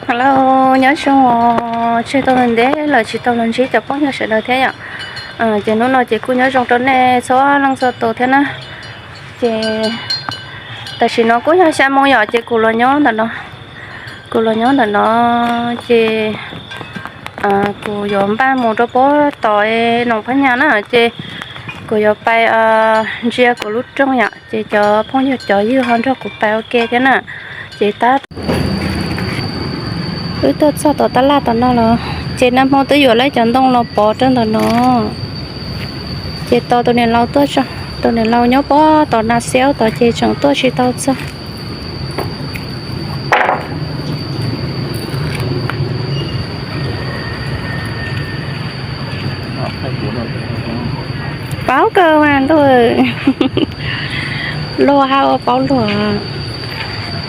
Hello, nyob zoo os, tseg tau ntev lawm tsis tau los ntsib cov phooj ywg sawv daws thiab yom. Ces hnub no ces kuj nyob zoo rau nej txhua leej txhua tus thiab na. Ces tam sim no kuj yog xya moo yom, ces kuv los nyob ntawm no, kuv los nyob ntawm no, ces kuv yuav npaj mus rau puag tom Noom Phab Nyas na, ces kuv yuav pais ntsia kuv lub rooj yom, ces cov phooj ywg cov ywg ho nrog kuv pais ua ke thiab na. Ces tab wb tuaj txog tom tab laj tom no los, ces nag hmo twb yuav lawv cov ntoo los pov rau ntawm no. Ces tos tus niam laus tuaj tso, tus niam laus nyob puag tom Nas Xiaub tod ces tseem tuaj tsis tau txog. Paub kawg mas ntuj, luag hais ua paub luag.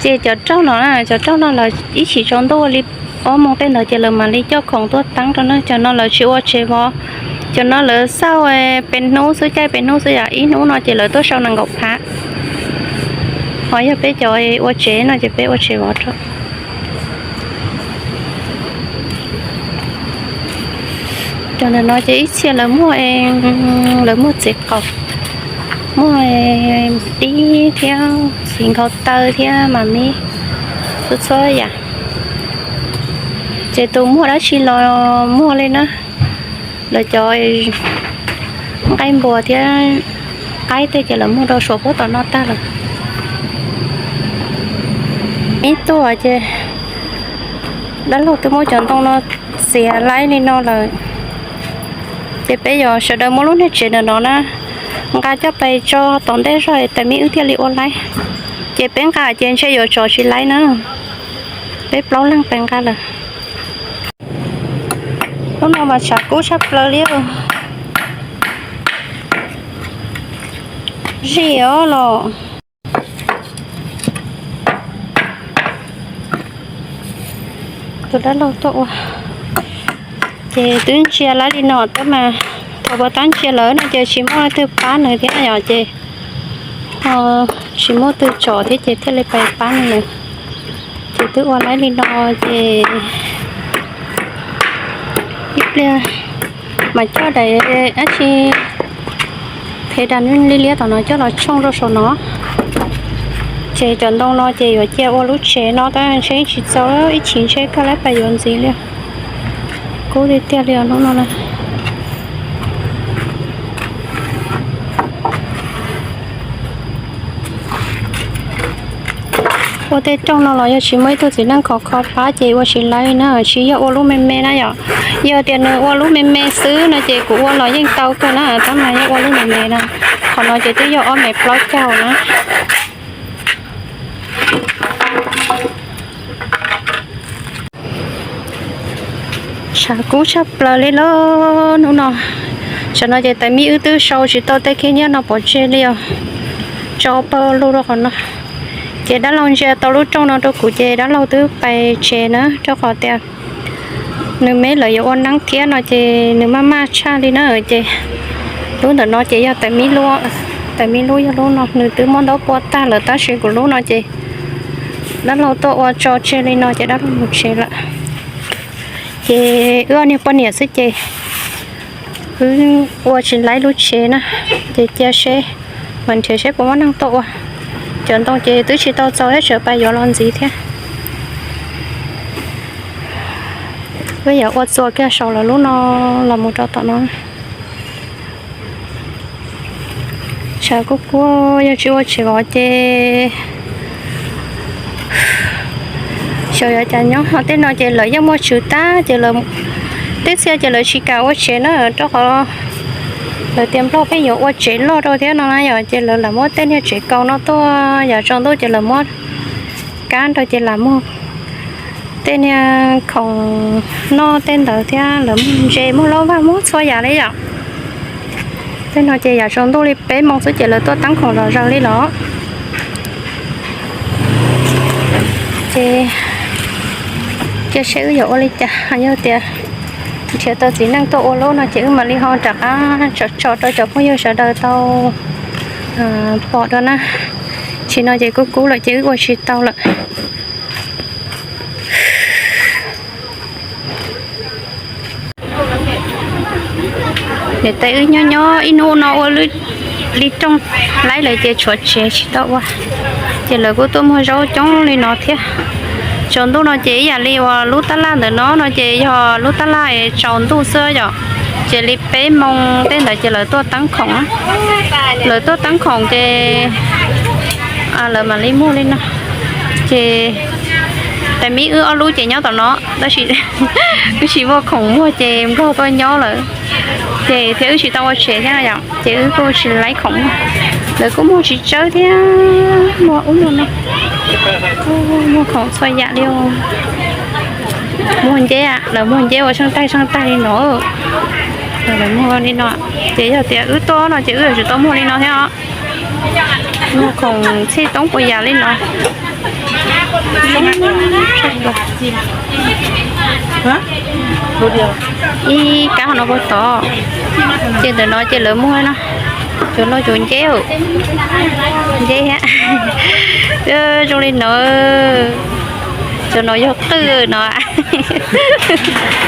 Ces cov rooj no, cov rooj no lawv ib chim tsaus ntuj li ob moos tej ntawd ces lawv mam li coj khoom tuaj teeb rau na. Cov no lawv tsis ua tsev vov, cov no lawv xauj peb hnub xwb, caij peb hnub xwb yom, ib hnub no ces lawv tuaj sau nees nkaum phav. Ho yog peb cov ua tsev no ces peb ua tsev vov rau. Cov ntawm no ces ib txhia lawv muag, lawv muag txiv qaub, muag dib thiab txiv nkhaus taw thiab mas me txhua txhua yam. Ces tus muag dab tsi los muag li na. Lawv cov nqaij npua thiab qaib tej ces lawv muag rau suav puag tom no tag lawm. Ib tuaj ces dab laug twb muab cov ntoo no txiav laib li no lawm. Ces peb yuav sawv daws muab lub niag tsev ntawm no na nqa coj pais tso tom ntej zog tas me wb thiaj li ua laib. Ces peb nqa ces ntshe yuav tsov tsis laib na. Peb plaub leeg pais nqa lawm. Hnub no mas tshav kub tshaj plaws li. Zij os los. Tus dab laug tuaj ua ces twb ntsia laib li no tab mas thaum puas tab ntsia lawm no ces tsis muaj leej twg pab nws thiab yom, ces tsis muaj twg tsom thiab ces thiaj li pais pab nws. Ces twb ua laib li no ces ib pliag mas coj daim dab tsi phem das li liab tom no coj los tshooj rau saum no. Ces cov ntoo no ces yuav cia ua lub tsev no tab ntshe tsis txaus, ib chim ntshe kawg lab pais yuav ntxiv li. Kub tiag tiag li os hnub no na. Ua tej rooj no los yog tsis muaj ib tug txiv neej khov kho pab ces ua tsis laib na, tsis yog ua lub me me na yom. Yog tias nws ua lub me me xwb no ces kuv ua los yeej tau kawg na, tab mas yog ua lub me me na. Qhov no ces twb yog ob mev plaub caug na. Tshav kub tshaj plaws li lauj hnub no. Tsam no ces tais mib wb twb sau tsis tau tej khib nyiab no pov tseg li os. Tso pawg lug rau qhov no. Ces dab laug ntsia tau lub rooj no rau kuv ces dab laug twb pais tsev na, rau qhov tias nws meb lawv yuav ua neeb thiab no ces nws maj maj tshaj li na. Ces lub ntawm no ces yog tais mib lub, tais mib lub yog lub no, nws twb muab ntaub pua tag lawm tab sis kuv lub no ces dab laug tuaj ua tso tseg li no ces dab laug mus tsev lawm. Ces wb ob niag poj niam xwb ces wb ua tsis laib lub tsev na, ces cia seb mam nrhiav seb puas muaj neeg tuaj ua. Cov ntoo ces twb tsis tau txaus thiab, tsam pais yuav los ntxiv thiab. Wb yuav ua txuas kiag saum lawv lub no los mus rau tom no. Tshav kuj kuj yog tsis ua tsev vov ces xyov yuav cas nyob. Ho tej no ces lawv yeej muaj tswv tag ces lawv, tej txhia ces lawv tsis kam ua tsev na, rau qhov lawv tias Nplog pheej yuav ua tsev loj rau thiab no na yom, ces lawv lam muab tej niag tsev kaus no tuaj, yam tsaus ntuj ces lawv muab kab rau ces lam muag tej niag khoom noj tej ntawd thiab, lawv muag ntses muag laub vaj muag txhua yam li yom. Tej no ces yam tsaus ntuj li peb moos xwb ces lawv tuaj teeb khoom zom zaws li los. Ces cia seb wb yuav ua li cas, yog tias nrhiav tau txiv neej tuaj ua lub no ces wb mam li ho rov qab tso tso rau cov phooj ywg sawv daws tau pom dua na. Tsis no ces kuj kub lawm ces wb ua tsis tau lawm. Niam tais wb nyob nyob ib hnub no ua li rooj laib lawm ces tshuav tsev tsis tau ua, ces lawv kuj tuaj muag zaub coob li no thiab. Tsaus ntuj no ces ib yam li uas lub tab laj ntawm no no ces yog lub tab laj tsaus ntuj xwb yom, ces li peb moo tej ntawd ces lawv tuaj teeb khoom, lawv tuaj teeb khoom ces lawv mam li muag li no. Ces tais mib wb ob lub ces nyob tom no, tab sis wb tsis muaj khoom muag ces nplog tuaj nyob lawm, ces thiab wb tsis tau ua tsev thiab yom, ces wb kuj tsis laib khoom muag. Lawv kuj muag tsis tsawg thiab, muag ub muag no, muag khoom txhua yam li. Muag nceb, lawv muag nceb ua tsheej taig tsheej taig li no. Lawv muag li no, ces yog tias wb tuaj no ces wb yuav tsum tau muag li no thiab os. Muag khoom txhij toob puas yam li no. Ib kab ho no puas tod, ces ntawm no ces lawv muag no, cov no cov nceb, nceb thiab. Zoo li no, cov no yog qwj no.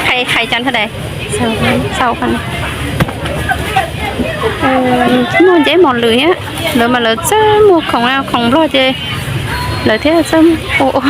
Qhai qhai cov no dais, muag nceb mos lwm thiab. Lawv mas lawv txawj muag khoom, khoom nplog ces lawv thiaj txawj muag.